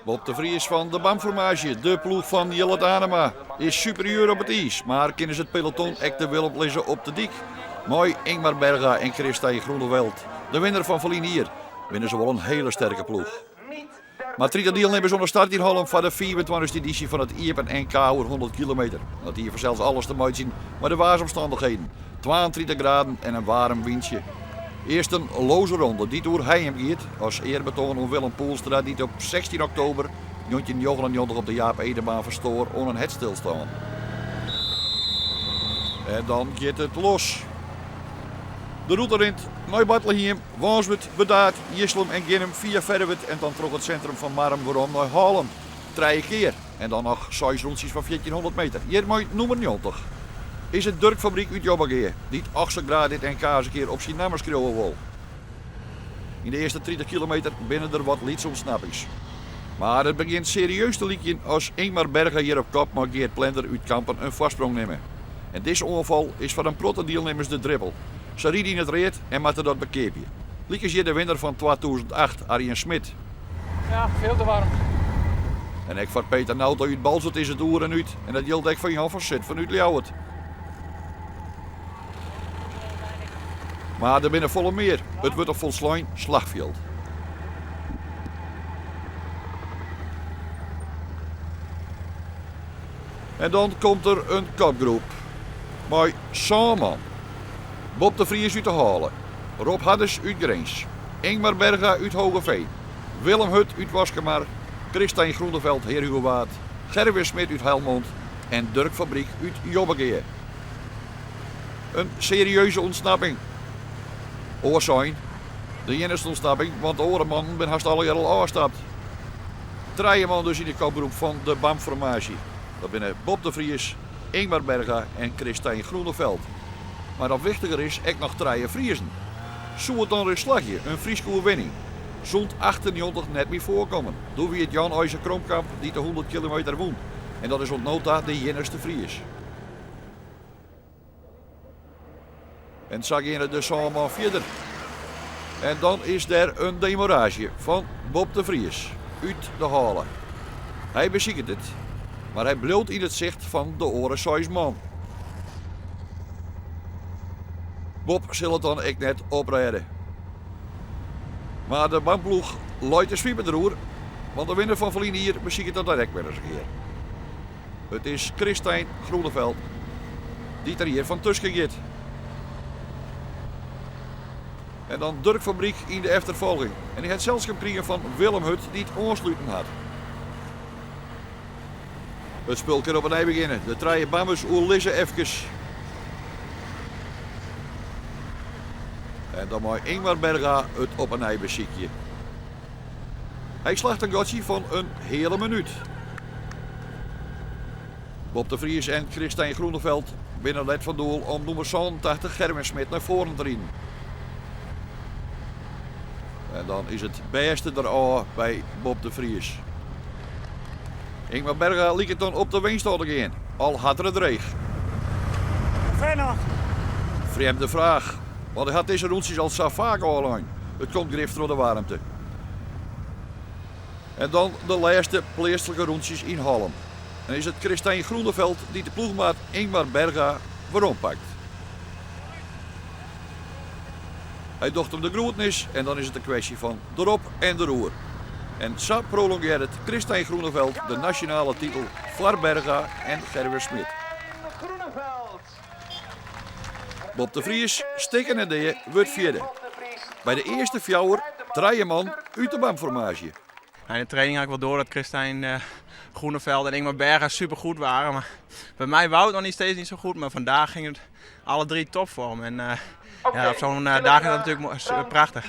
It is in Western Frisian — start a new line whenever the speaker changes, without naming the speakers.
Bob de Vries fan de BAM-formaasje, de ploech fan Jillert Anema, is superieur op it iis, mar kinne se it peloton ek de wil oplizze op de dyk? Mei Ingmar Berga en Christijn Groeneveld, de winner fan ferline jier, binne se wol in hele sterke ploech. Mar 30 dielnimmers oan de start yn Hollum foar de fiifentweintichste edysje fan it Iepen NK oer 100 kilometer. Dat hie fansels alles te meitsjen mei de waarsomstannichheden, 32 graden en in waarm wyntsje. Earst in loze ronde dy't oer Hijum giet, as earbetoan oan Willem Poelstra dy't op 16 oktober 1999 op de Jaap Edenbaan ferstoar oan in hertstilstân. En dan giet it los. De rûte rint nei Bartlehiem, Wânswert, Burdaard, Jislum en Ginnum fia Ferwert en dan troch it sintrum fan Marrum werom nei Hallum. Trije kear en dan noch seis rûntsjes fan fjirtjinhûndert meter. Hjir mei nûmer 90 is it Durk Fabriek út Jobbegea, dy't och sa graach dit NK ris in kear op syn namme skriuwe wol. Yn de earste 30 kilometer binne der wat lytse ûntsnappings. Mar it begjint serieus te lykjen as Ingmar Berga hjir op kop mei Geert Plender út Kampen in foarsprong nimme. En dizze oanfal is foar in protte dielnimmers de dribbel. Se ride yn it read en moatte dat bekeapje. Lykas hjir de winner fan 2008, Arjen Smit.
Ja, veel te warm.
En ek foar Peter Nauta út Boalsert is it oer en út. En dat jildt ek foar Jan van Zutphen út Ljouwert. Mar der binne folle mear. It wurdt in folslein slachfjild. En dan komt der in kopgroep mei sân man. Bob de Vries út De Haule, Rob Hadders út Grins, Ingmar Berga út Hoogeveen, Willem Hut út Waskemar, Christijn Groeneveld Heerhugowaard, Gerwin Smit út Helmond en Durk Fabriek út Jobbegea. In serieuze ûntsnapping. Oars sein, de iennichste ûntsnapping, want de oare mannen binne hast allegear al ôfstapt. Trije man dus yn de kopgroep fan de BAM-formaasje. Dat binne Bob de Vries, Ingmar Berga en Christijn Groeneveld. Mar noch wichtiger is, ek noch trije Friezen. Soe it dan ris slagje, in Fryske oerwinning? Sûnt 98 net mear foarkommen. Doe wie it Jan Eise Kromkamp dy't de 100 kilometer wûn. En dat is oant no ta de iennichste Fries. En sa geane de sân man fierder. En dan is der in demarraazje fan Bob de Vries út De Haule. Hy besiket it, mar hy bliuwt yn it sicht fan de oare seis man. Bob sil it dan ek net oprêde. Mar de BAM-ploech leit de swipe deroer, want de winner fan ferline jier besiket dat dan ek wer ris in kear. It is Christijn Groeneveld dy't der hjir fan tusken giet. En dan Durk Fabriek yn de efterfolging. En hy hat selskap krigen fan Willem Hut dy't oansluten hat. It spul kin op 'e nij begjinne. De trije bammers oerlizze efkes. En dan mei Ingmar Berga it op 'e nij besykje. Hy slacht in gatsje fan in heale minút. Bob de Vries en Christijn Groeneveld binne let fan doel om nûmer 87 Gerwin Smit nei foaren te riden. En dan is it bêste der ôf by Bob de Vries. Ingmar Berga liket dan op de winst ôf te gean, al hat er it dreech.
Hoe ver noch?
Frjemde fraach, want hy hat dizze rûntsjes al sa faak ôflein. It komt grif troch de waarmte. En dan de lêste pleatslike rûntsjes yn Hollum. Dan is it Christijn Groeneveld dy't de ploechmaat Ingmar Berga werompakt. Hy docht him de groetnis en dan is it in kwestje fan derop en deroer. En sa prolongearret Christijn Groeneveld de nasjonale titel foar Berga en Gerwin Smit. Bob de Vries, stikken en dea, wurdt fjirde. By de earste fjouwer trije man út de BAM-formaasje.
Yn de training ha ik wol door dat Christijn Groeneveld en Ingmar Berga supergoed waren. Maar by my wou it noch niet steeds niet zo goed. Maar vandaag ging het alle drie topvorm. En ja, op zo'n dag is dat natuurlijk prachtich.